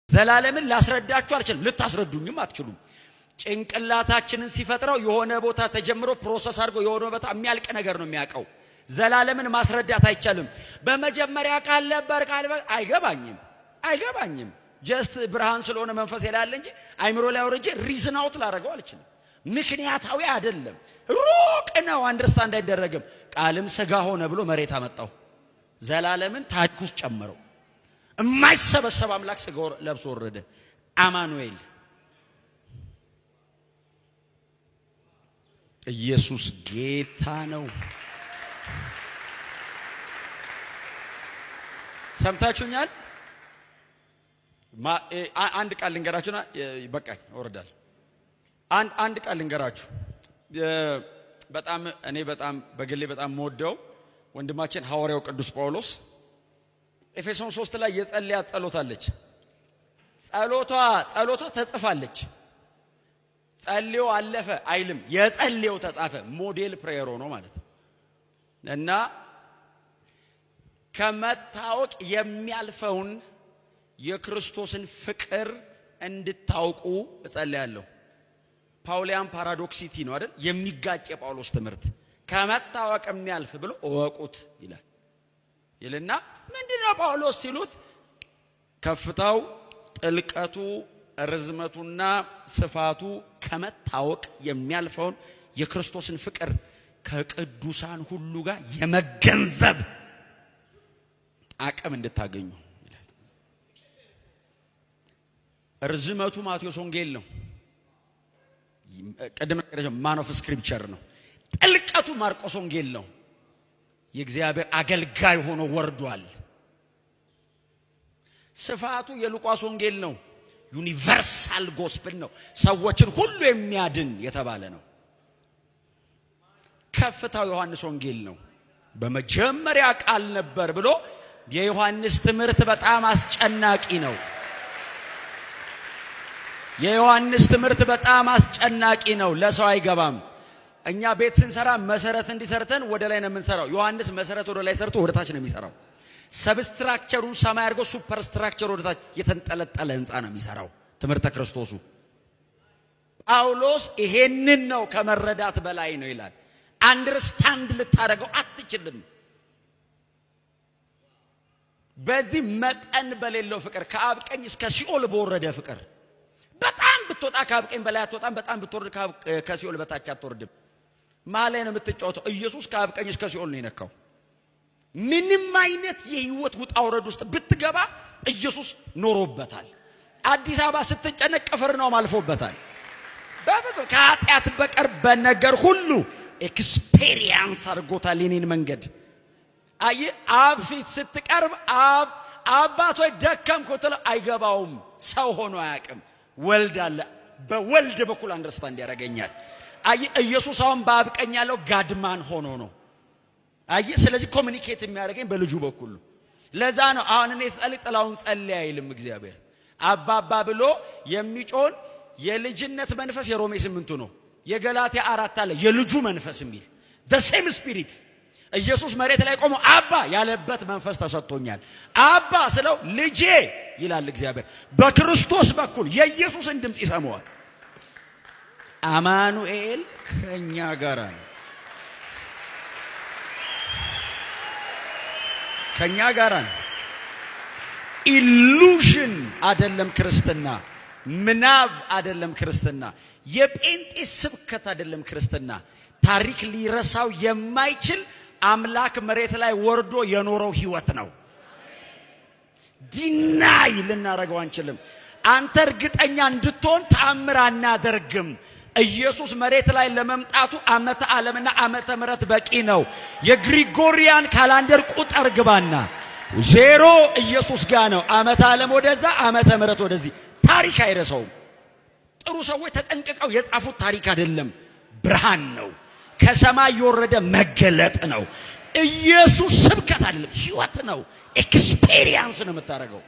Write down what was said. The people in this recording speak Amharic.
ዘላለምን ላስረዳችሁ አልችልም፣ ልታስረዱኝም አትችሉም። ጭንቅላታችንን ሲፈጥረው የሆነ ቦታ ተጀምሮ process አድርጎ የሆነ ቦታ የሚያልቅ ነገር ነው የሚያውቀው። ዘላለምን ማስረዳት አይቻልም። በመጀመሪያ ቃል ነበር፣ ቃል አይገባኝም፣ አይገባኝም። Just ብርሃን ስለሆነ መንፈስ ይላል እንጂ አይምሮ ላይ አውርጄ reason out ላደርገው አልችልም። ምክንያታዊ አይደለም፣ ሩቅ ነው፣ understand አይደረግም። ቃልም ስጋ ሆነ ብሎ መሬት አመጣው። ዘላለምን ታሪክ ውስጥ ጨመረው። የማይሰበሰብ አምላክ ስጋ ለብሶ ወረደ። አማኑኤል ኢየሱስ ጌታ ነው። ሰምታችሁኛል? አንድ ቃል ልንገራችሁና በቃኝ፣ እወርዳለሁ። አንድ ቃል ልንገራችሁ። በጣም እኔ በጣም በግሌ በጣም የምወደው ወንድማችን ሐዋርያው ቅዱስ ጳውሎስ ኤፌሶን 3 ላይ የጸለያት ጸሎት አለች። ጸሎቷ ተጽፋለች። ጸልዮ አለፈ አይልም፣ የጸልዮ ተጻፈ። Model prayer ሆኖ ማለት ነው። እና ከመታወቅ የሚያልፈውን የክርስቶስን ፍቅር እንድታውቁ እጸልያለሁ። Pauline paradoxity ነው አይደል? የሚጋጭ የጳውሎስ ትምህርት ከመታወቅ የሚያልፍ ብሎ እወቁት ይላል ይልና ምንድነው ጳውሎስ ሲሉት ከፍታው፣ ጥልቀቱ፣ ርዝመቱና ስፋቱ ከመታወቅ የሚያልፈውን የክርስቶስን ፍቅር ከቅዱሳን ሁሉ ጋር የመገንዘብ አቅም እንድታገኙ ይላል። ርዝመቱ ማቴዎስ ወንጌል ነው። ቅድም man of scripture ነው። ጥልቀቱ ማርቆስ ወንጌል ነው። የእግዚአብሔር አገልጋይ ሆኖ ወርዷል። ስፋቱ የሉቃስ ወንጌል ነው። Universal gospel ነው። ሰዎችን ሁሉ የሚያድን የተባለ ነው። ከፍታው ዮሐንስ ወንጌል ነው። በመጀመሪያ ቃል ነበር ብሎ የዮሐንስ ትምህርት በጣም አስጨናቂ ነው። የዮሐንስ ትምህርት በጣም አስጨናቂ ነው። ለሰው አይገባም። እኛ ቤት ስንሰራ መሰረት እንዲሰርተን ወደ ላይ ነው የምንሰራው። ዮሐንስ መሰረት ወደ ላይ ሰርቶ ወደ ታች ነው የሚሰራው። Substructure ኡን ሰማይ አድርጎ superstructure ወደ ታች የተንጠለጠለ ህንፃ ነው የሚሰራው። ትምህርተ ክርስቶሱ ጳውሎስ ይሄንን ነው ከመረዳት በላይ ነው ይላል። Understand ልታደርገው አትችልም። በዚህ መጠን በሌለው ፍቅር ከአብ ቀኝ እስከ ሲኦል በወረደ ፍቅር በጣም ብትወጣ ከአብ ቀኝ በላይ አትወጣም። በጣም ብትወርድ ከሲኦል በታች አትወርድም። መሀል ላይ ነው የምትጫወተው። ኢየሱስ ከአብ ቀኝ እስከ ሲኦል ነው የነካው። ምንም አይነት የህይወት ውጣ ውረድ ውስጥ ብትገባ ኢየሱስ ኖሮበታል። አዲስ አበባ ስትጨነቅ ቅፍርናሆም አልፎበታል። በፍጹም ከኃጢአት በቀር በነገር ሁሉ experience አድርጎታል የኔን መንገድ። አይ አብ ፊት ስትቀርብ አብ አባት ሆይ ደከምኩ ትለው አይገባውም። ሰው ሆኖ አያውቅም። ወልድ አለ። በወልድ በኩል understand ያደርገኛል። አይ ኢየሱስ አሁን በአብ ቀኝ ያለው God man ሆኖ ነው። አይ ስለዚህ communicate የሚያደርገኝ በልጁ በኩል ነው። ለዛ ነው አሁን እኔ ጸልይ ጥላውን ጸልይ አይልም እግዚአብሔር። አባባ ብሎ የሚጮን የልጅነት መንፈስ የሮሜ 8ቱ ነው። የገላትያ 4 አለ የልጁ መንፈስ የሚል the same spirit ኢየሱስ መሬት ላይ ቆሞ አባ ያለበት መንፈስ ተሰጥቶኛል። አባ ስለው ልጄ ይላል እግዚአብሔር። በክርስቶስ በኩል የኢየሱስን ድምፅ ይሰማዋል። አማኑኤል ከኛ ጋር ነው። ከኛ ጋር ነው። Illusion አይደለም ክርስትና፣ ምናብ አይደለም ክርስትና፣ የጴንጤ ስብከት አይደለም ክርስትና። ታሪክ ሊረሳው የማይችል አምላክ መሬት ላይ ወርዶ የኖረው ህይወት ነው። Deny ልናረገው አንችልም። አንተ እርግጠኛ እንድትሆን ተአምር አናደርግም። ኢየሱስ መሬት ላይ ለመምጣቱ ዓመተ ዓለምና ዓመተ ምሕረት በቂ ነው። የ Gregorian calendar ቁጥር ግባና ዜሮ ኢየሱስ ጋ ነው። ዓመተ ዓለም ወደዛ፣ ዓመተ ምሕረት ወደዚህ። ታሪክ አይረሳውም። ጥሩ ሰዎች ተጠንቅቀው የጻፉት ታሪክ አይደለም፣ ብርሃን ነው። ከሰማይ የወረደ መገለጥ ነው። ኢየሱስ ስብከት አይደለም፣ ህይወት ነው። Experience ነው የምታደርገው።